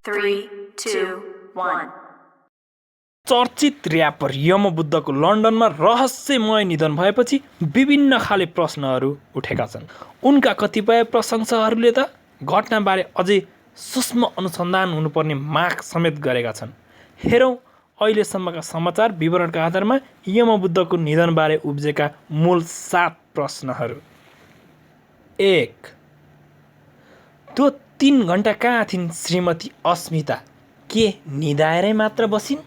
3, 2, 1. चर्चित र्यापर यमबुद्धको लन्डनमा रहस्यमय निधन भएपछि विभिन्न खाले प्रश्नहरू उठेका छन्। उनका कतिपय प्रशंसकहरूले त घटनाबारे अझै सूक्ष्म अनुसन्धान हुनुपर्ने माग समेत गरेका छन्। हेरौँ अहिलेसम्मका समाचार विवरणका आधारमा यमबुद्धको निधनबारे उब्जेका मूल 7 प्रश्नहरू। 1. त्यो 3 घण्टा कहाँ थिइन् श्रीमती अस्मिता? के निदाएरै मात्र बसिन्?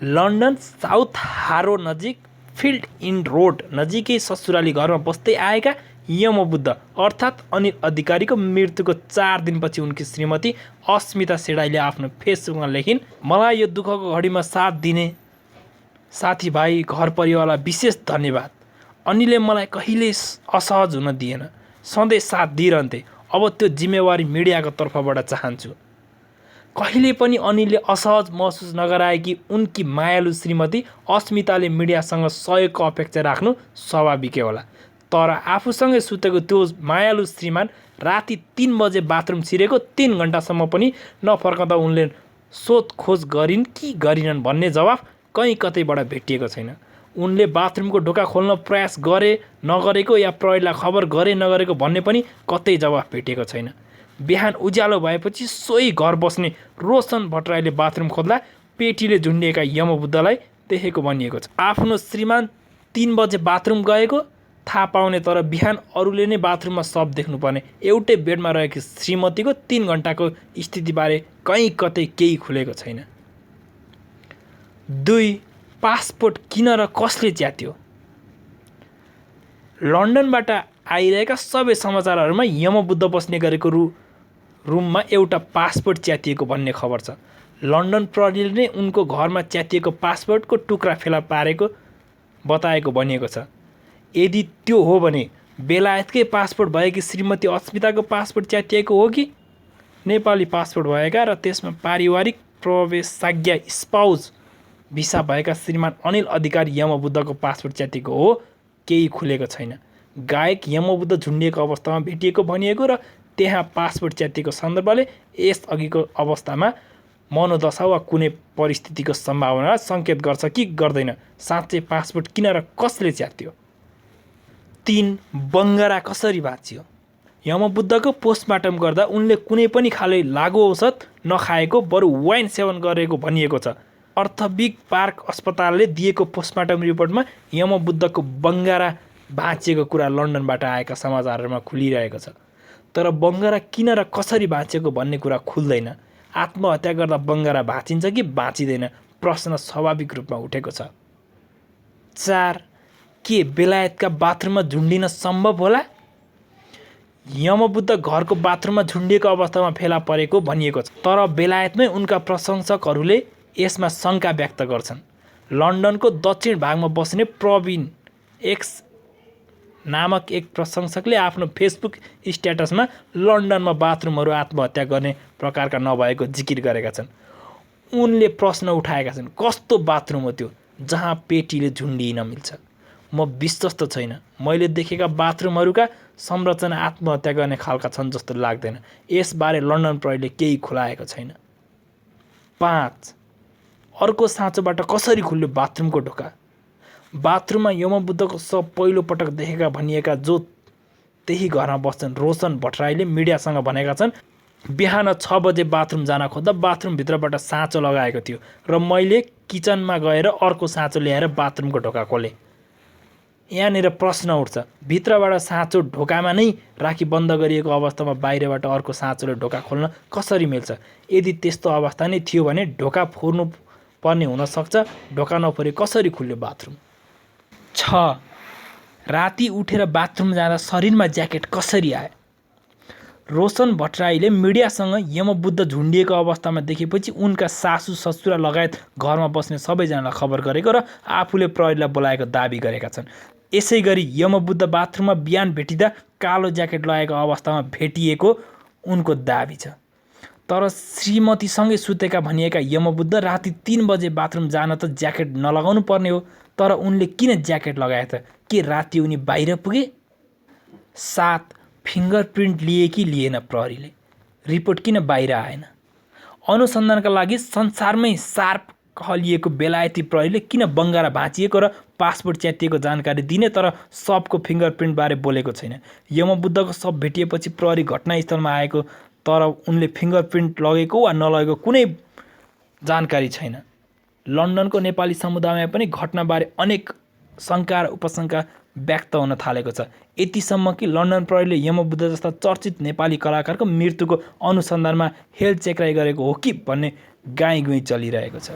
लन्डन साउथ हारो नजिक फिल्ड इन रोड नजिकै ससुराली घरमा बस्दै आएका यमबुद्ध अर्थात् अनिल अधिकारीको मृत्युको 4 दिनपछि उनकी श्रीमती अस्मिता सेडाईले आफ्नो फेसबुकमा लेखिन्, मलाई यो दुःखको घडीमा साथ दिने साथीभाइ घर परिवारलाई विशेष धन्यवाद। अनिलले मलाई कहिले असहज हुन दिएन, सधैँ साथ दिइरहन्थे। अब त्यो जिम्मेवारी मिडियाको तर्फबाट चाहन्छु। कहिले पनि अनिलले असहज महसुस नगराएकी उनकी मायालु श्रीमती अस्मिताले मिडियासँग सहयोगको अपेक्षा राख्नु स्वाभाविकै होला। तर आफूसँगै सुतेको त्यो मायालु श्रीमान राति 3 बजे बाथरुम छिरेको 3 घण्टासम्म पनि नफर्कँदा उनले सोधखोज गरिन् कि गरिनन् भन्ने जवाफ कहीँ कतैबाट भेटिएको छैन। उनले बाथरुमको ढोका खोल्न प्रयास गरे नगरेको या प्रहरीलाई खबर गरे नगरेको भन्ने पनि कतै जवाफ भेटिएको छैन। बिहान उज्यालो भएपछि सोही घर बस्ने रोशन भट्टराईले बाथरुम खोज्दा पेटीले झुन्डिएका यमबुद्धलाई देखेको भनिएको छ। आफ्नो श्रीमान 3 बजे बाथरुम गएको थाहा पाउने तर बिहान अरूले नै बाथरुममा शव देख्नुपर्ने एउटै बेडमा रहेकी श्रीमतीको 3 घण्टाको स्थितिबारे कहीँ कतै केही खुलेको छैन। 2. पासपोर्ट किन र कसले च्यात्यो? लन्डनबाट आइरहेका सबै समाचारहरूमा यमबुद्ध बस्ने गरेको रुममा एउटा पासपोर्ट च्यातिएको भन्ने खबर छ। लन्डन प्रहरीले नै उनको घरमा च्यातिएको पासपोर्टको टुक्रा फेला पारेको बताएको भनिएको छ। यदि त्यो हो भने बेलायतकै पासपोर्ट भएकी श्रीमती अस्मिताको पासपोर्ट च्यातिएको हो कि नेपाली पासपोर्ट भएका र त्यसमा पारिवारिक प्रवेशाज्ञा स्पाउस भिसा भएका श्रीमान अनिल अधिकारी यमबुद्धको पासपोर्ट च्यातिएको हो? केही खुलेको छैन। गायक यमबुद्ध झुन्डिएको अवस्थामा भेटिएको भनिएको र त्यहाँ पासपोर्ट च्यातिएको सन्दर्भले यस अघिको अवस्थामा मनोदशा वा कुनै परिस्थितिको सम्भावना सङ्केत गर्छ कि गर्दैन? साँच्चै पासपोर्ट किन र कसले च्यात्यो? 3. बङ्गरा कसरी बाँच्यो? यमबुद्धको पोस्टमार्टम गर्दा उनले कुनै पनि खाले लागु औषध नखाएको बरु वाइन सेवन गरेको भनिएको छ। अर्थविक पार्क अस्पतालले दिएको पोस्टमार्टम रिपोर्टमा यमबुद्धको बङ्गारा बाँचिएको कुरा लन्डनबाट आएका समाचारहरूमा खुलिरहेको छ। तर बङ्गारा किन र कसरी बाँचेको भन्ने कुरा खुल्दैन। आत्महत्या गर्दा बङ्गारा बाँचिन्छ कि बाँचिँदैन? प्रश्न स्वाभाविक रूपमा उठेको छ। 4. के बेलायतका बाथरुममा झुन्डिन सम्भव होला? यमबुद्ध घरको बाथरुममा झुन्डिएको अवस्थामा फेला परेको भनिएको छ। तर बेलायतमै उनका प्रशंसकहरूले यसमा शङ्का व्यक्त गर्छन्। लन्डनको दक्षिण भागमा बस्ने प्रवीण एक्स नामक एक प्रशंसकले आफ्नो फेसबुक स्ट्याटसमा लन्डनमा बाथरुमहरू आत्महत्या गर्ने प्रकारका नभएको जिकिर गरेका छन्। उनले प्रश्न उठाएका छन्, कस्तो बाथरुम हो त्यो जहाँ पेटीले झुन्डिन मिल्छ? म विश्वस्त छैन। मैले देखेका बाथरुमहरूका संरचना आत्महत्या गर्ने खालका छन् जस्तो लाग्दैन। यसबारे लन्डन प्रहरीले केही खुलाएको छैन। 5. अर्को साँचोबाट कसरी खुल्यो बाथरुमको ढोका? बाथरुममा यमबुद्धको शव पहिलो पटक देखेका भनिएका जो त्यही घरमा बस्छन् रोशन भट्टराईले मिडियासँग भनेका छन्, बिहान 6 बजे बाथरुम जान खोज्दा बाथरुमभित्रबाट साँचो लगाएको थियो र मैले किचनमा गएर अर्को साँचो ल्याएर बाथरुमको ढोका खोलेँ। यहाँनिर प्रश्न उठ्छ, भित्रबाट साँचो ढोकामा नै राखी बन्द गरिएको अवस्थामा बाहिरबाट अर्को साँचोले ढोका खोल्न कसरी मिल्छ? यदि त्यस्तो अवस्था नै थियो भने ढोका फोर्नु पर्ने हुनसक्छ। ढोका नफोरे कसरी खुल्यो बाथरुम? 6. राति उठेर बाथरुम जाँदा शरीरमा ज्याकेट कसरी आयो? रोशन भट्टराईले मिडियासँग यमबुद्ध झुन्डिएको अवस्थामा देखेपछि उनका सासू ससुरा लगायत घरमा बस्ने सबैजनालाई खबर गरेको र आफूले प्रहरीलाई बोलाएको दाबी गरेका छन्। यसै गरी यमबुद्ध बाथरुममा बिहान भेटिँदा कालो ज्याकेट लगाएको अवस्थामा भेटिएको उनको दाबी छ। तर श्रीमतीसँगै सुतेका भनिएका यमबुद्ध राति 3 बजे बाथरुम जान त ज्याकेट नलगाउनु पर्ने हो। तर उनले किन ज्याकेट लगाए त? के राति उनी बाहिर पुगे? 7. फिङ्गरप्रिन्ट लिए कि लिएन प्रहरीले? रिपोर्ट किन बाहिर आएन? अनुसन्धानका लागि संसारमै सार्प कहलिएको बेलायती प्रहरीले किन बङ्गारा भाँचिएको र पासपोर्ट च्यातिएको जानकारी दिने तर सबको फिङ्गरप्रिन्टबारे बोलेको छैन? यमबुद्धको शव भेटिएपछि प्रहरी घटनास्थलमा आएको तर उनले फिङ्गरप्रिन्ट लगेको वा नलगेको कुनै जानकारी छैन। लन्डनको नेपाली समुदायमा पनि घटनाबारे अनेक शङ्का र उपशङ्का व्यक्त हुन थालेको छ। यतिसम्म कि लन्डन प्रहरीले यमबुद्ध जस्ता चर्चित नेपाली कलाकारको मृत्युको अनुसन्धानमा हेलचेक्राइ गरेको हो कि भन्ने गाईगुई चलिरहेको छ।